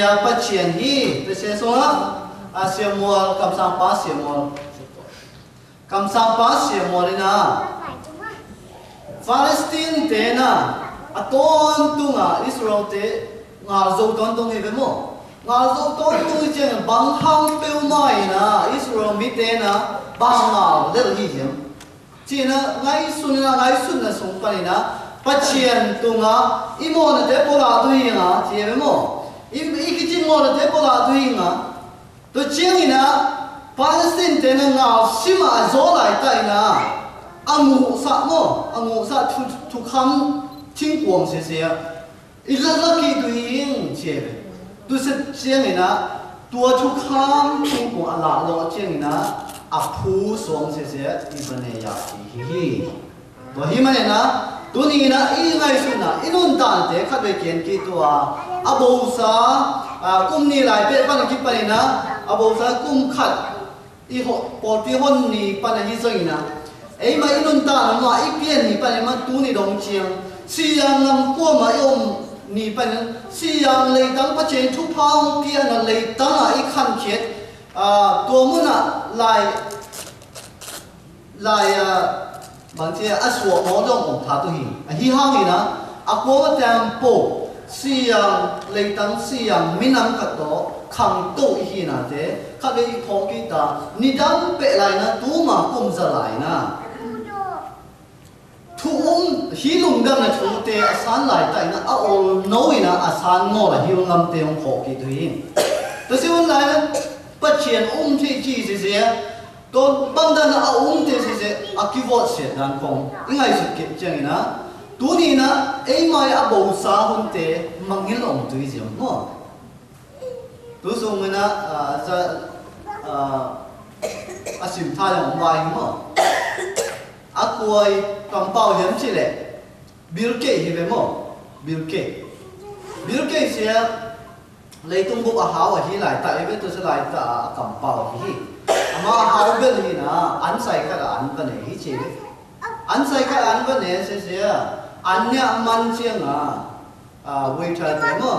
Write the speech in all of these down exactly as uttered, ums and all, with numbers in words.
Pachien hih, pachien sô a, a Samuel, kamsangpa Samuel. Kamsangpa Samuel inna Palestine-te inna, a tôntung a Israel-te, ngal zô tôntung hi be mô. Ngal zô tôntung hi jeng bang hang peu mai inna, Israel mite inna, bang ngal lel hi jeng. Ci inna, ngaisun inna, ngaisun inna sung pan inna, Pachien tung a, i mô na te pô la tu hi nga, ci be mô. I, i ki ci mô na te pô la tu hi nga. Tô ciêng inna, Palestine-te inna ngal sim a zô lai ta inna, a ngŭ sa mô, a ngŭ sa thu, thu kham, ching kuông se se a. I la la ki tu hi ing, ci be. Tu se ciêng inna, tua thu kham, ching kuông a la lo ciêng inna, a phu suang se se, i bane ya ki hi hi. Tua hi ma ne na, tuni na i ngaisun na, i nun tante khat be kien ki tua, a bô sa, a, kum ni lai pe pan ki pan na, a bô sa kum khat, i hô, pôl pi hôn ni pan hi soi na. Ei ma i nun tante ma i pien ni pan ma tuni dong ciêng. Siang ngam kua ma i ôm ni pan, siang lei tang pa ceng thu phang pia na lei tang a i khan kiet, a, tua mu na lai, lai, a, bang cia a suak mô dong ôm tha tu hi. A hi hang hi na, a kua ma tem pô, siang, lei tang siang, mi nam khat tô, khang tô i hi na te, khat be i phô ki ta, ni dang pe lai na, tu ma kum za lai na. Thu ôm, hi lung dang na thu te, a san lai ta i na, a ol no i na, a san mô la hi lung lam te ôm phô ki tu hi. Tu si un lai na, pa cien ôm thi chi si si, Tô bang dan a ung te sese, a ki vot se dan kong. I ngai sut ke ciang ina. Tuni na, ei mai a bô sa hun te, mangil ong tui ziam mo. Tu sung ina, a, za, a, a sim tha yong bai mo. A kuai, kampau yam ci le. Bill Gates hi be mo. Bill Gates. Bill Gates sia, Leitung bup a hau a hi lai ta, i be tu se lai ta a kampau hi. Ama a hau bel hi na, an sai kha an bane hi ci. An sai kha an bane se se a. An nia man ciang a. A, waiter te mo.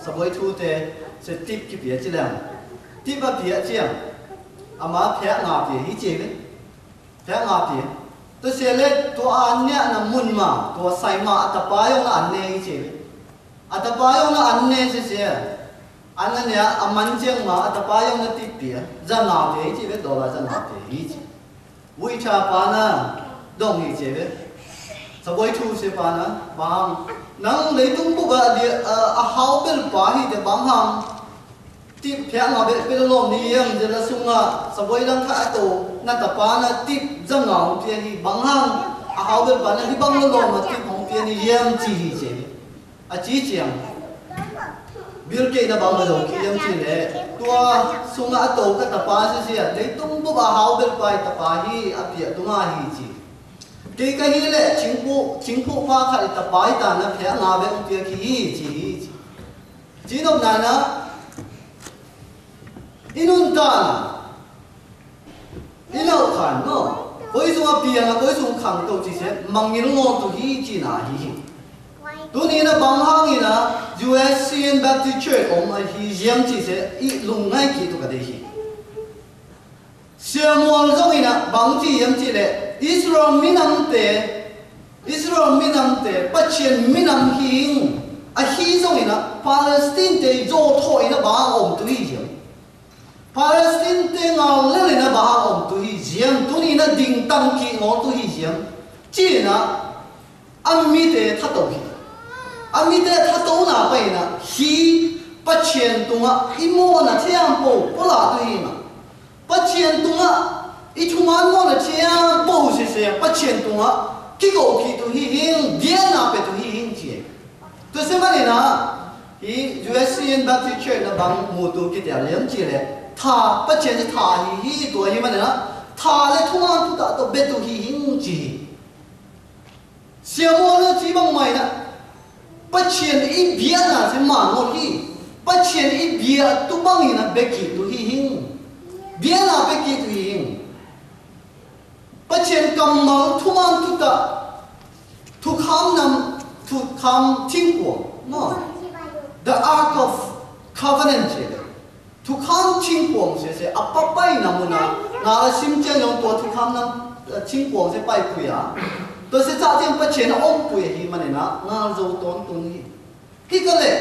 Sa boi thu te, se tip ki pia ci lem. Tip a pia ciang. Ama pia nga pia hi ci be. Pia nga pia. Tu se le, tu an nia na mun ma, tu sai ma, a ta pa yong na an ne hi ci be. A ta pa yong na an ne se se. An ne a man ciang ma a ta pa yong na tip pia. Za na te hi ci be, dollar za na te hi ci. Wui cha pa na dong hi ci be. Sa boi thu se pa na bang. Nang leitung bu ba di, a, a hau bel pa hi te bang hang. Tip pia nga be bel lom ni yem de la sung a. Sa boi lang kha a tô. Na ta pa na tip za nga ung pia hi bang hang. A hau bel pa na hi bang lom a tip ung pia ni yem ci hi ci. A ci ciang. Bill Gates na bang ma dong ki yam ci le. Tua sung a tô ka ta pa si si a. Leitung bu ba hau bel pa i ta pa hi a pia tu ma hi ci. Kei ka hi le, chingpu, chingpu pa kha i ta pa i ta na pia nga be ung pia ki hi ci hi ci. Ci nop na na. I nun ta na. I lau khan no. Koi sung a pia na, koi sung khang tô ci se, mangil ngo tu hi ci na hi hi. Tuni na bang hang ina, U S C N Baptist Church om a hi yem ci se, i lung ngai ki tu ka de hi. Sia mual zong ina, bang ci yem ci le, Israel minam te, Israel minam te, Pachien minam hi ing, a hi zong ina, Palestine te, zo tho ina, bang om tu hi yem. Palestine te ngal lel ina bang ong tu hi ziam, tuni na ding tang ki ngol tu hi ziam. Ci na, a mi te thatô hi. A mi te thatô na pa ina, hi Pachien tung a, i mô na thiam pô, pô la tu hi ma. Pachien tung a, i thuman mô na thiam pô se se, Pachien tung a, ki gô ki tu hi hing, dien na pe tu hi hing ci. Tu se mane na, i U S C N Baptist Church na bang mu tu ki tia liam ci le. Tha, Pachien tha hi hi tua hi mane na. Tha le thuman tu ta to be tu hi hing ci. Sia mo na ci bang mai na. Pachien i bia na se ma mo hi. Pachien i bia tu bang hi na be ki tu hi hing. Bia na be ki tu hi hing. Pachien kammal thuman tu ta, thukham nam, thukham thing kuang, no? The Ark of Covenant ci leh, thukham chingkuòng sese, a pah paina muna, ngã la sim cheng yong tua thukham nang, eh, chingkuòng se pai pui a. Tua se chah cheng Pachien a ôm pui hi mane na, ngã zô ton tun hi. Khi ka leh,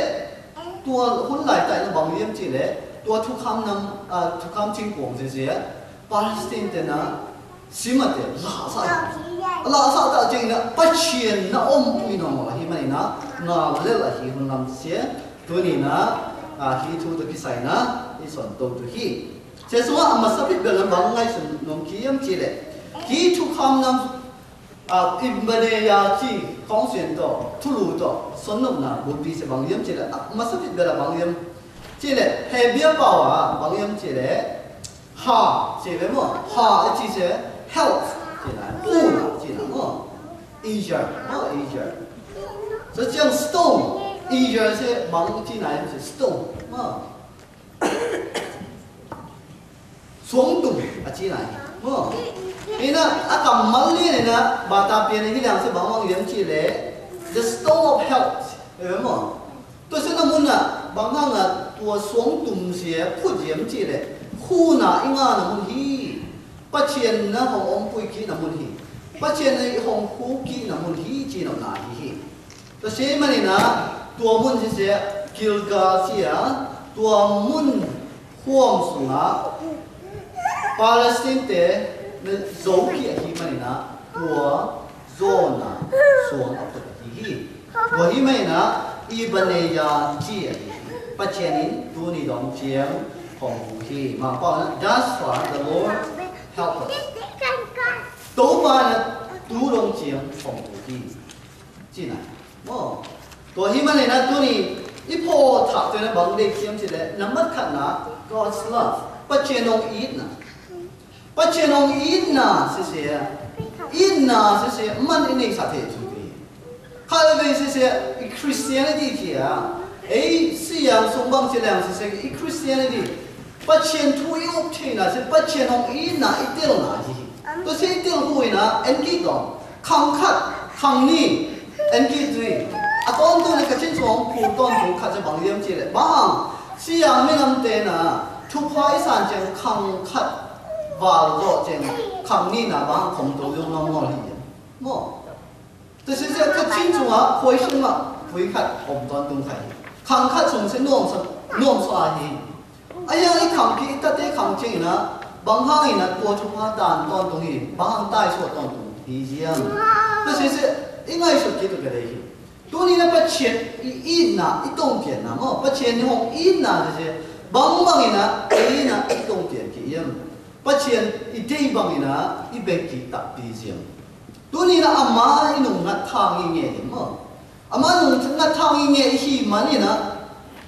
tua hun lai tai na bang yem ci leh, tua thukham nang, ah, thukham chingkuòng sese, Palestine te na, sim a te, la sa. La sa ta cheng na, Pachien na ôm pui na ma hi mane na, ngã lel a hi hun lam se, tuni na, ah, hi thu to ki sai na, i son to tu hi. Se sua a masa pit bel na bang ngai sun nong ki yem ci leh. Hi thukham nang, ah, Ebenezer ci, kong sien to, thulu to, son nong na, bu pi se bang yem ci leh, ah, masa pit bel na bang yem. Ci leh, Hebia pau a, bang yem ci leh. Ha, ci leh mo. Ha, ci se help, ci na. Pu, ci na mo. Ezer, mo, ezer. So, ciang stone. Ezer se bang ci na, ci stone. Mo. Suang tum, a ci na. Mo. Ina, a kam mal ni na, bata pian ni lang se bang wang yang ci leh. The stone of help. Ê, mo. Tua se na mun na, bang hang a tua suang tum sie, phut yem ci leh, khu na i ngana mun hi. Pachien na hong ôm pui ki na mun hi. Pachien na hong khu ki na mun hi, ci na na hi hi. Tua se mane na, tua mun si se, Gilgal sia, tua mun huam sunga, Palestine te, na zô ki a hi mane na, tua zô na, suang a tua hi hi. Tua hi mane na, Ebenezer ci a hi. Pachien in, tuni dong ciang, hong hu hi. Ma pau na, thus far the Lord help us. Tôpa na, tu dong ciang, hong hu hi. Ci na. Mo. Tua hi mane na tuni, i pô thak te na bang de kiam ci leh, na mat khat na, God's love. Pachien nong it na. Pachien nong it na, sese. It na, sese, man i neng sa te tu te. Kha le sese, i Christianity ci a. Ei, siang sung bang ci leng sese, i Christianity. Pachien thu i uk ci na, sese, Pachien nong it na, i til na, sese. Tua se i til hui na, en ki tong. Khang khat, khang ni, en ki tui. A ton tu ne ka chin suang, ku ton tu khat se bang yem ci leh. Bang, siang mi nam te na, thu phai san cheng khang khat, val do cheng, khang ni na bang khong tu yung nong ngol hi yem. Mo. Tua se se ka chin suang, question ma, pui khat, om ton tu khai. Khang khat sung se nom sa, nom sa hi. A yang i khang ki i tat te khang cheng i na, bang hang i na tua chu ma tan ton tung hi, bang hang tai sua ton tung hi ziang. Tua se se, i ngai sut ki tu ka dei hi. Tuni na Pachien i it na, i tong pian na mo, Pachien ni hong it na se se, bang bang i na, i na, i tong pian ki yem. Pachien i dei bang i na, i bek ki tak pi ziang. Tuni na ama i nung ngat thang i nge mo. Ama nung ngat thang i nge i hi mane na.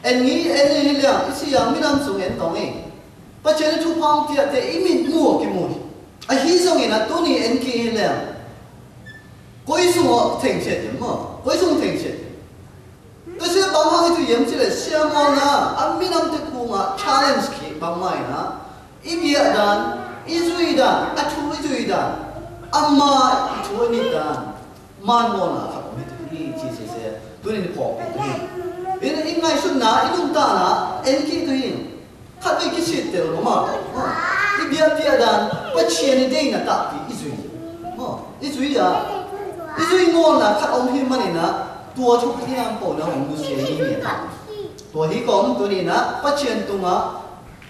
En ngi en i liang i siang mi nam sung en tong e. Pachien thu phang tia te i mit mu ki mu. A hi sung i na tuni en ki i liang. Koi sung o theng chet mo. Koi sung theng chet. Tua se bang hang i tu yem ci leh sia mo na, a mi nam te ku ma challenge ki bang mai na. I biă dan, i zui dan, a thu i zui dan. Ama i thu i nit dan. Man mo na kha ko mi tu hi ci se se. Tuni ni pok tu hi. Ina i ngai sut na, i nung ta na, en ki tu hi. Khat i ki sit tel ma. I biă biă dan, Pachien i dei na ta pi i zui. Mo, i zui a. I zui mo na khat om hi mane na, tua thu thiam pô na om du se ni ni ta. Tua hi kong tuni na, Pachien tung a,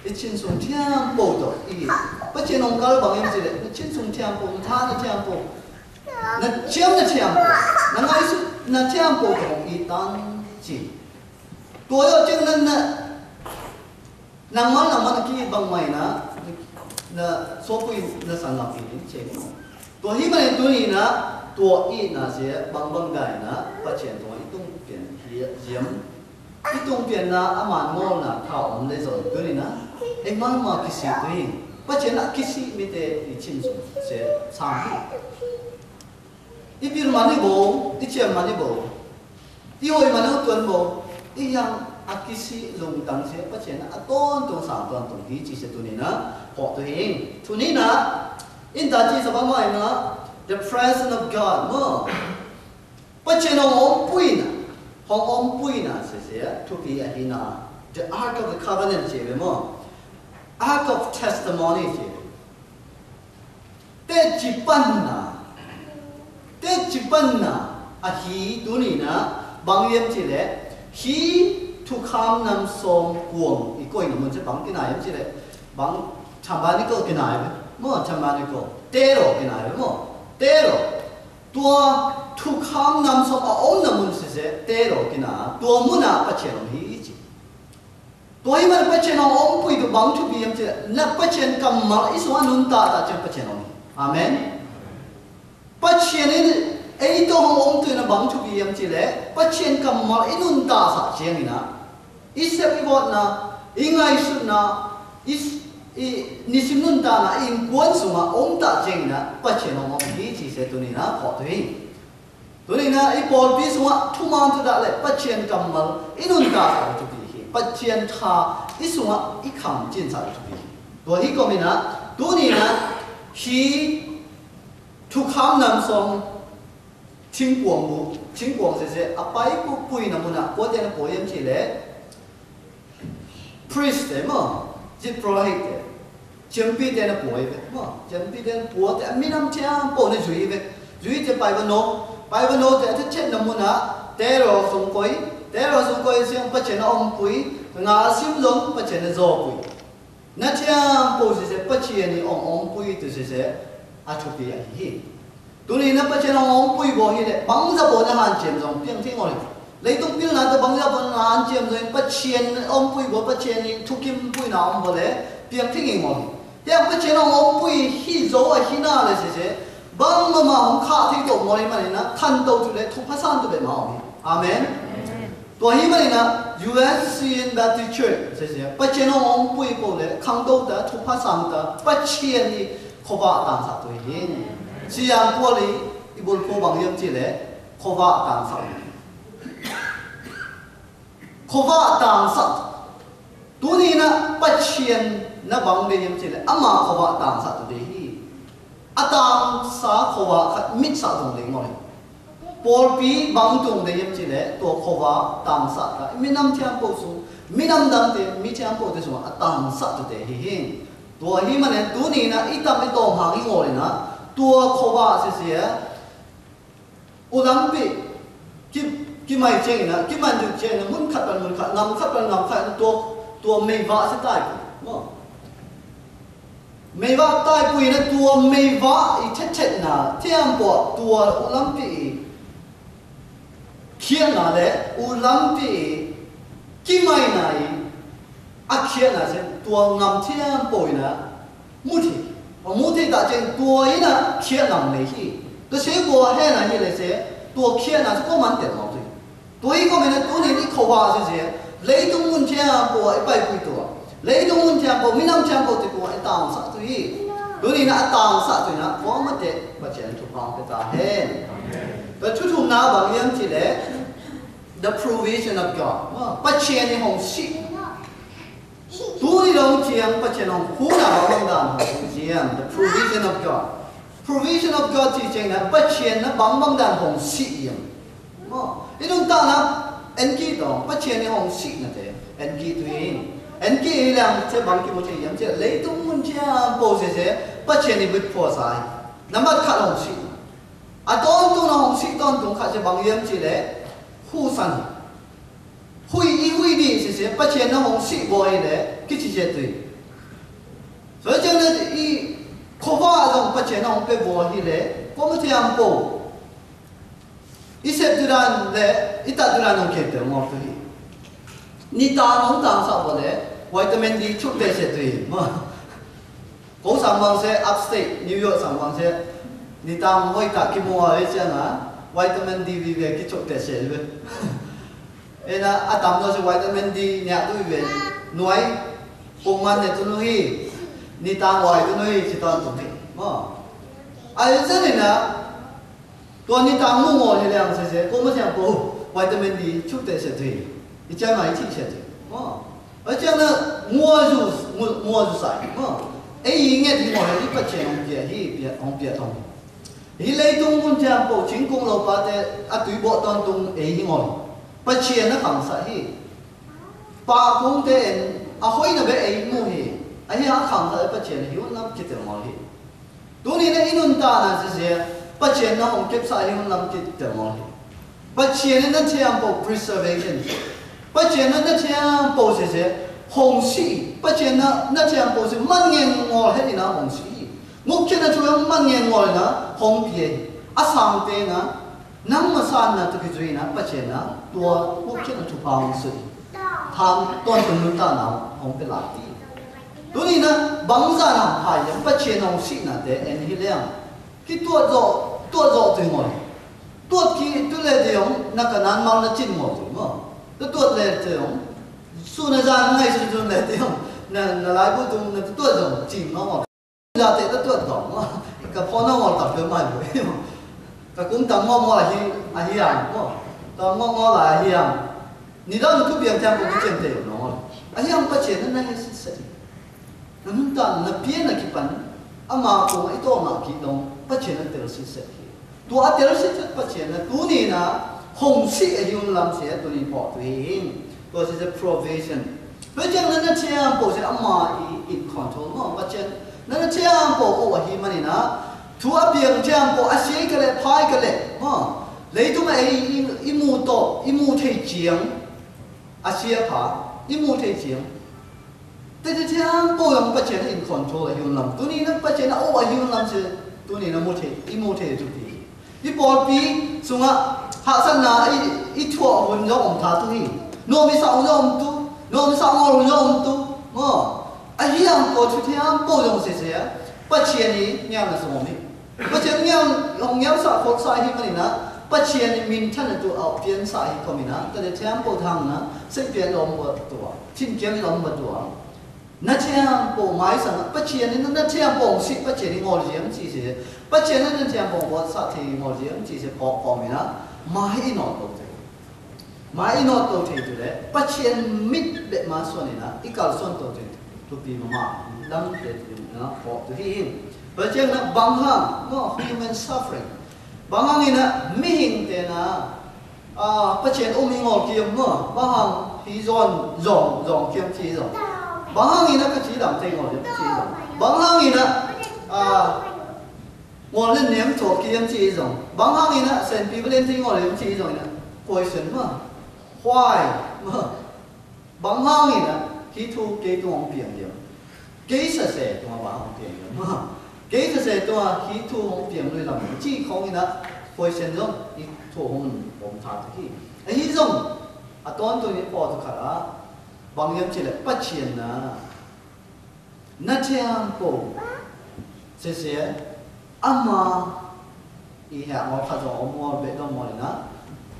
i chin sung thiam pô to, i. Pachien ong kal bang im si le, na chin sung thiam pô, na tha na thiam pô. Na chiam na thiam pô. Na ngai sut, na thiam pô to, i tan chi. Tua yo cheng na, na, Nang man, nang man ki bang mai na, na sopui na san lam i din cheng. Tua hi mai tuni na, tua i na se bang bang dai na, Pachien tua i tung pian hi ziam. I tung pian na, a man ngol na, thao om le zon tuni na. E man ma kisi tui. Pachien na kisi mi te i chin sung se sang hi. I pil mani bo, i chiam mani bo. I hoi mani tuan bo. I yang a kisi lung tang se Pachien a ton tung sang ton tung hi chi se tuni na. Hok tu hing. Tuni na. In ta chi sa ba mai na. The presence of God. Mo. Pachien hong om pui na. Hong om pui na se se. Thupi a hi na. The Ark of the Covenant 这个嘛，Ark of Testimony 这个。 Tết ji păn na, Tết ji păn na, a hí tu ni na, bang yem ci lĕ, hí thukham năm song kuông, i kôi na mŭn ci bang kơna yem ci lĕ, bang tabernacle kơna yem, mơ̆ tabernacle, tero kơna yem, mơ̆ tero. Tua thukham năm song a ôm na mŭn ci sĕ, tero kơna, tua mŭn a pă cen ôm hí ci. Tua hí mă pă cen ong ôm pui tu bang thupi yem ci lĕ, na pă cen kăm mă i sua nun ta ta cen pă cen ong. Amen. Pă cen in, ei to ong ôm tu na bang thupi yem ci lĕ, pă cen kăm mă i nun ta sa cen ina. I sep i bot na, i ngai sut na, i s-, i nisim nun ta na, i in kuan sung a ôm ta cen ina, pă cen ong ôm hí ci sĕ tu ni na, kŏ tu hí. Tu ni na i pôl pi sung a thu man tu da lĕ, pă cen kăm mă, i nun ta sa tu pi hí, pă cen tha, i sung a i khăm cin sa tu pi hí. Tua hí kŏ mi na, tu ni na, hí thukham năm song, ching kuông bu, ching kuông sĕ sĕ, a pai pu pui na mŭn a, kua te na pui yem ci lĕ, Priest te mơ̆, jit prohit te. Chiêm pi te na pua i ve mơ̆, chiêm pi te na pua te, mi năm thiam pô na jui ve. Jui te pai va nô, pai va nô te, te chet na mŭn a, te ro sung kôi, te ro sung kôi siang pă cen na ôm pui, ngă sim lông pă cen na zo pui. Na thiam pô sĕ sĕ, pă cen ni ôm ôm pui tu sĕ sĕ, a thupi a hí. Tu ni na pă cen ong ôm pui bô hí lĕ, bang za bô na han chem zong piăng thing ong. Lei tung pil na ta bang za bô na han chem zong, pă cen ong ôm pui bô, pă cen ni thukim pui na ôm bô lĕ, piăng thing ing ong. Te pă cen ong ôm pui hí zo a hí na lĕ sĕ sĕ, bang mă mă ong khă thing tôk mô lĕ mă ni na, khăn tô tu lĕ, thu pha san tu lĕ mă ong. Amen. Tua hí mă ni na, USCN Baptist Church, sĕ sĕ, pă cen ong ôm pui bô lĕ, khăn tô ta, thu pha san ta, pă cen ni, khua va tang sa tu hí. Siyang kua lĕ, i bul khua bang yem ci lĕ, khua va tang sa. Khua va tang sa. Tu ni na pă cen na bang de yem ci lĕ, ama khua va tang sa tu de hí. A tang sa khua va khat mit sa tung de ngoi. Pôl pi bang tung de yem ci lĕ, tua khua va tang sa ta. Mi năm thiam pô su, mi năm dang te, mi thiam pô te su, a tang sa tu de hí hí. Tua hí mă nen tu ni na, i tam i tôm hang i ngô lĕ na, tua khua va sĕ sĕ, u lam pi, ki, ki mai ceng na, ki man ju ceng na, mŭn khat pan mŭn khat, ngăm khat pan ngăm khat, tua, tua mei va sĕ tai pi. Mơ̆. Mei va tai pi na tua mei va i thet thet na, thiam pô tua u lam pi i. Khian na lĕ, u lam pi i. Ki mai na i. A khian na sĕ, tua ngăm thiam pô i na. Mŭt hi. Mŭt hi ta ceng tua i na khian ngăm mei hi. Tua sĕ tua he na hi lĕ sĕ, tua khian na sĕ kô man tel mau tui. Tua i kô mei na tu ni i khua va sĕ sĕ. Lei tung mŭn thiam pô i pai pui tua. Lei tung mŭn thiam pô, mi năm thiam pô te kua i tang sa tu i. Tu ni na tang sa tu na, kua ma te, pă cen tu pang pe ta hen. Tua tu tu na bang yem ci lĕ, the provision of God. Pă cen ni hong si. Tu ni dong ciang pă cen ong hu na bang bang dan hong ciang, the provision of God. Provision of God ci ciang na pă cen na bang bang dan hong si yem. Mơ̆, i dong ta na, en ki dong, pă cen ni hong si na te, en ki tu in. En ki i lang ce bang ki mô ce yem ce, lei tung mŭn ciang pô ce ce, pă cen ni bit pô sai. Nă mbat khat hong si. A ton tung na hong si ton tung khat ce bang yem ci lĕ, hu san. Hui i hui di sisi, pă cen na hong si boi lĕ, ki ci ce tui. Soi cen na i khua va zong pă cen na hong pe boi hi lĕ, kô mă tiam pô. I sep duran lĕ, i ta duran hong ke pe ngok tui. Ni ta hong tang sa boi lĕ, vitamin D chuk pe ce tui. Mă. Kô sang bang se upstate, New York sang bang se, ni tang hoi ta ki mô a ve ciang a, vitamin D vi ve ki chok te se ve. Ê na, a tam no se vitamin D nia tu ve, nuai, kông man ne tu nu hi, ni tang wai tu nu hi, si ton tu hi. Mơ. A ve se ni na, Tua ni tang mu ngô hi leng sese, kô mă siang pô, vitamin D chuk te se tui. I chai mai chik se tui. Mơ. Ơ chang na ngô zu, ngô zu sai. Mơ. Ê i nget hi ngô hi i pă chen hong pia hi, pia, hong pia tong. Hi lei tung mun chang pô, ching kung lo pa te, a tui bo ton tung ê hi ngô. Pă chen na khang sa hi. Pah kŭngte en, a hoih na beh ei mŭ hi. A hi a khang ta Pachien hi un lam kitel ngol hi. Tuni na i nun ta na sise, Pachien na ong kep sa hi un lam kitel ngol hi. Pachien na thiam pô preservation. Pachien na thiam pô sise, hong si. Pachien na thiam pô sise, man ngen ngol he na hong si. Mŭk khen na chu man ngen ngol na hong pie. A sang te na, nang ma san na tu ki zui na, Pachien na, tua mŭk khen na chu pang sui. Tham tuan tu nun ta na, hong pe la ti. Tuni na, bang za na, hai, Pachien hong si na te, en hi leng. Ki tuat zo, tuat zo tu ngol. Tuat ki tu le te yong, na ka nan mang na chin ngol tu ngol. Tu tuat le te yong. Su na zan ngai su tu le te yong. Na, na lai bu tu na tu tuat zo, chin ngol. Za te ta tuat dong, ka phôn ngol ta pơ mai bu. Ka kum ta ngol ngol a hi, a hi ang, ngol. Ta ngol ngol a hi ang. Ni dong tu biang tiang bu ki chen te ngol. A hi ang Pachien na na he si se. Na nun ta na pia na ki pan. Ama ko i to ma ki dong Pachien na tel si se. Tua a tel sisat Pachien na tuni na hong si a hiun lam se tuni pok tu hing. Tua sisat provision. Pachien na na thiam pô se ama i in control no Pachien. Na na thiam pô o a hi mani na. Tua biang thiam pô a si ka le phai ka le. Ma. Lei tu ma i i mu to i mu thei chiang. A si a pha i mu thei chiang. Tê tê tê ang pô yang Pachien in control a hiun lam. Tuni na Pachien a o a hiun lam se tuni na mô thê, i mô thê tu pi. I pôl pi sung a ha san na i, i thua hun yong om tha tu hi. Nô mi sa hun yong om tu, nô mi sa ngol hun yong om tu. Mô. A hiang pô tu thê ang pô yong se se a. Pachien i ngiao na sung om hi. Pachien ngiao, hong ngiao sa phot sa hi mani na, Pachien i min than tu au pian sa hi komi na, tê tê tê ang pô thang na, sing pian lom bơtua. Chin kiang lom bơtua. Na thiam pô mai sang, Pachien na na thiam pô si, Pachien ngol yiem chi se. Pachien na na thiam pô bot sa thi ngol yiem chi se pok pok mi na. Mai i not pô te. Mai i not pô te tu le. Pachien mit be ma son na. I kal son pô te. Tu pi ma ma. Lam te tu na pok tu hi. Pachien na bang hang. No human suffering. Bang hang i na mi hing te na. A, Pachien um hi ngol kiêm mơ, bang hang hi zon, zong, zong kiêm chi zong. Bang hang i na ka chi dam te ngol kiêm chi zong. Bang hang i na, a, ngol len nem to kiêm chi zong. Bang hang i na sen pi blen te ngol kiêm chi zong i na. Question mơ. Why? Mơ. Bang hang i na, hi thu kei tuang piang yem. Kei sa se tuang bang hang piang yem. Kei sa se tuang hi thu hong piang lui lam. Chi khong i na, poi sen zong, hi thu hong hong tha tu hi. A hi zong, a ton tu ni po tu kha la. Bang yem chi le, Pachien na. Na thiam pô. Sese, ama i hia ngol kha zong om ngol be dong ngol na.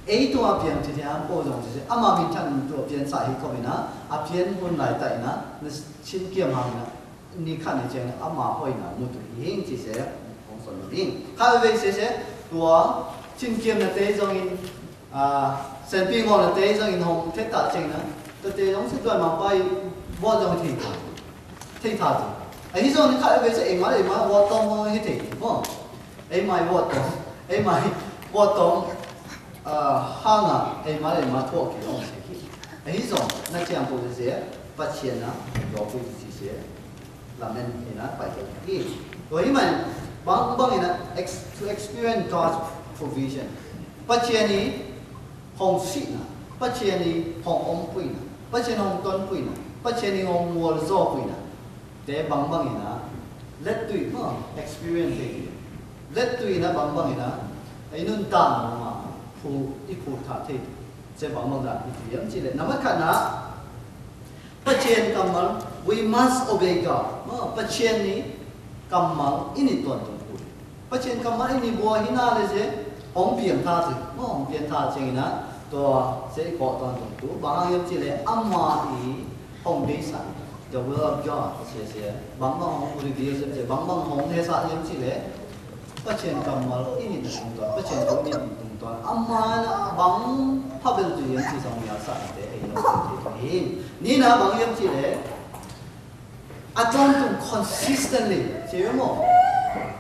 Ei tua pian ti thiam pô zong sese, ama min than tua pian sa hi ko na, a pian hun lai tai na, na chin kiam hang na, ni khan ni cheng ama hoi na, mu tu hing sese, hong son hing. Kha ve sese, tua chin kiam na te zong in, A, sen pi ngol na te zong in hong te ta cheng na. Ta te zong si tuai ma pai, bot zong thei ta. Thei ta tu. A hi zong ni kha e be se e ma e ma bot tong mo hi thei. Mo. E ma bot tong. E ma bot tong. A, hang a e ma e ma tuak ki zong se hi. A hi zong na chiang po se, Pachien na, do pu si se. Lamen ina pai to ki. Ko i man bang bang ina ex, to experience God's provision. Pachien i hong si na, Pachien i hong om pui na, Pachien hong ton pui na, Pachien i hong wol zo pui na. Te bang bang ina let tui ma experience te. Let tui na bang bang ina ai nun tang ma pu i pu ta te. Se bang bang da i yam chi le na ma ka na. Pachien kammal, we must obey God. Mơ, Pachien ni kammal ini tuan tuan pui. Pachien kammal ini bua hina le se, hong piang ta tu. Mơ, hong piang ta cheng ina, tua se i ko tuan tuan tu. Bang hang yam chi le, ama i hong dei sa. The will of God, se se. Bang bang hong uri dei se, bang bang hong he sa yam chi le. Pachien kammal ini tung tuan, Pachien ko ini tung tuan. Ama na bang pabel tu yam chi song ya sa te ai no te hi. Ni na bang yam chi le. A tuan tung consistently. Chi mo.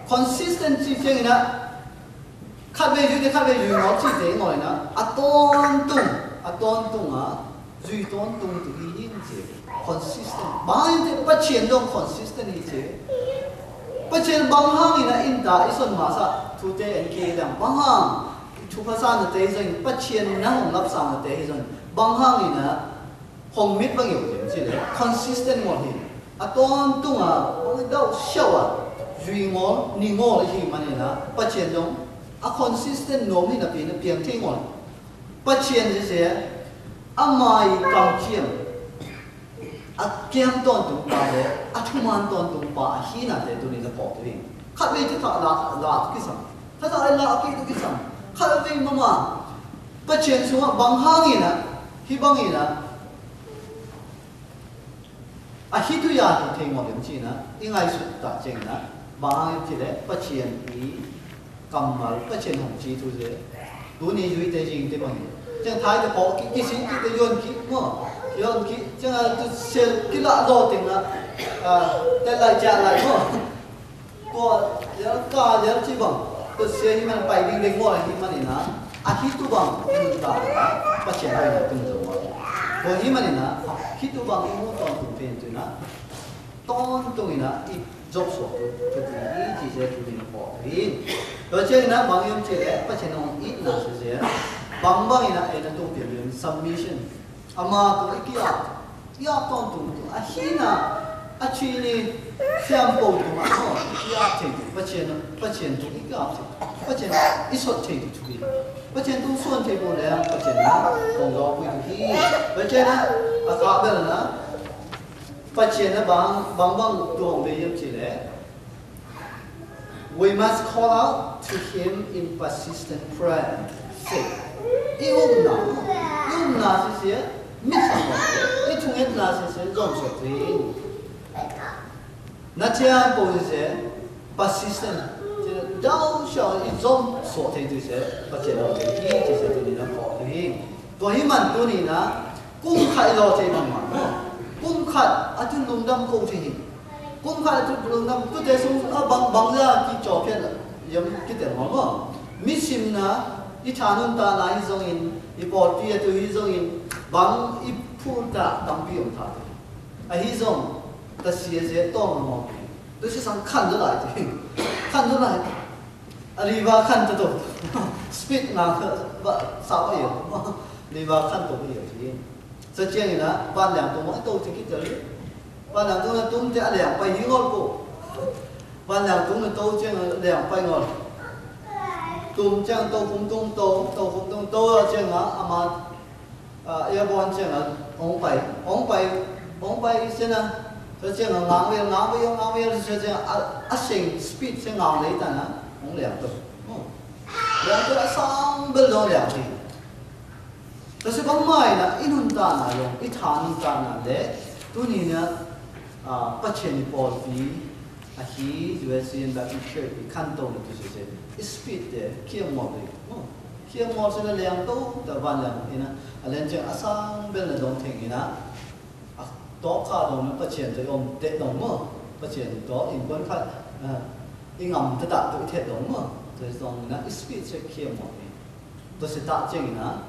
Consistently cheng na. Khat be yu te khat be yu ngol chi te ngol na. A tuan tung, a tuan tung a. Zui tôntung tu hi ing ce. Consistent. Bang hang inh ce, Pachien dong consistent hi ce. Pachien bang hang inh na inh ta, i son masa, tute en ke dang. Bang hang, tu pasa na te zong, Pachien na hong lap sa na te zong. Bang hang inh na, hong mit bang yo, ci le, consistent ngol hi. A tôntung a, bang dau siau a, zui ngol, ni ngol hi mani na, Pachien dong, a consistent nom hi na pi na piang te ngol. Pachien ci se, ama i kamchiam. A kiam tôntung pa le, a thuman tôntung pa, a hi na te tu ni na pok tu hi. Khat wei tu ta la, la tu ki sam. Ta ta la ki tu ki sam. Khat wei mama. Pachien sung a bang hang inh na, hi bang inh na. A hi tu ya tu te ngol em ci na, i ngai sut ta cheng na, bang hang em ci le, Pachien i, kammal, Pachien hong ci tu se. Tu ni zui te zing te bang. Cheng thai te pok ki, ki sin ki te yon ki, mo. Yon ki, cheng a tu se ki la do te na, a, te lai cha lai mo. Kô, ya ka, ya ci bang. Tu se hi man pai ding ding mo hi man inh na. A hi tu bang, i mun ta. Pachien pai na tung zo mo. Kô hi man inh na. Hi tu bang, i mun tong tung pen tu na. Tong tung inh na. I job so. Tu tu i ci se tu inh na pok. Hi. Tu se inh na bang yom ci le. Pachien ong i na se se. Bang bang inh na, inh na tung pen yom submission. Ama tu i kiak, kiak tong tung tu, a hi na, a chi ni, siam po tu ma, no, kiak te tu, Pachien, Pachien tu i kiak te, Pachien i sot te tu tu hi. Pachien tu suan te po le, Pachien na, kong gau pui tu hi. Pachien na, a ka bel na, Pachien na bang, bang bang tu hong be yem ci le. We must call out to him in persistent prayer and faith. I um na, i um na si si, mi sa mo, i thung et na si si, zom so ti. Na tia po si si, persistent. Dau siau i zom so ti tu si, pa tia lo ti, i ti si tu ni na ko ti. Ko hi man tu ni na, kum khat lo ti man man. Kum khat, a tu lung dam ko ti. Kum kha tu lung dam tu te sung a bang bang ya ki cho phian yom ki te mo mo. Mi sim na, i tha nun ta na hi zong in, i pol pi a tu hi zong in, bang i phun ta tam pi yom tha te. A hi zong, ta sia sia tong mo. Tu si sang khan tu lai te. Khan tu lai. A ri ba khan tu tu. Speed na ba sa ba yo. Ri ba khan tu ba yo ti. Sa chiang ina, ban liang tu mo, i tô ti ki te ri. Ban liang tu na tum te a liang pai hi ngol ko. Ban liang tu na tô chiang a liang pai ngol. Tum chiang tô khum tung tô, tô khum tung tô a chiang a, ama, a, ia bon chiang a, ong pai, ong pai, ong pai i se na. Sa chiang a ngang wel, ngang wel, ngang wel, sa chiang a, a sing speed se ngang lei ta na, ong liang tu. Liang tu a sang bel dong liang ti. Tase bang mai na, i nun ta na yong, i tha nun ta na le, tu ni na, a, pa chen i pol pi, a hi, U S C N Baptist Church, i khan to na tu se se, i speed te, kia mo le, no? Kia mo se na liang to, ta ban liang, i na, a len chen a sang bel na dong theng i na, a to ka dong na pa chen te om te dong mo, pa chen to, in bon ka, a, i ngam te ta tu te dong mo, te dong na, i speed se kia mo le. Tase ta chen i na,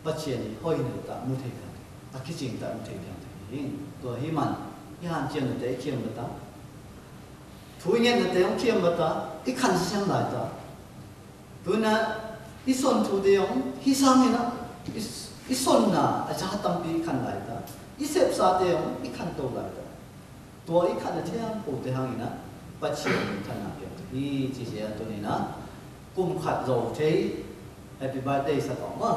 Pachien ih hơi nơ ta mŭt hê khăn, a kih ching ta mŭt hê khăn. Tua hi man, i han chiêm nơ te i khiêm bơ ta. Thu i ngên nơ te ong khiêm bơ ta, i khăn siam lai ta. Tui nơ, i son thu te ong, hi sang i nơ, i, i son nơ, a cha tam pi i khăn lai ta. I sep sa te ong, i khăn tô lai ta. Tua i khăn nơ thiăng pô te hăng i nơ, Pachien khăn nơ piăng. I chi sia tu ni nơ, kum khăt dô te, happy birthday sa tong mơ.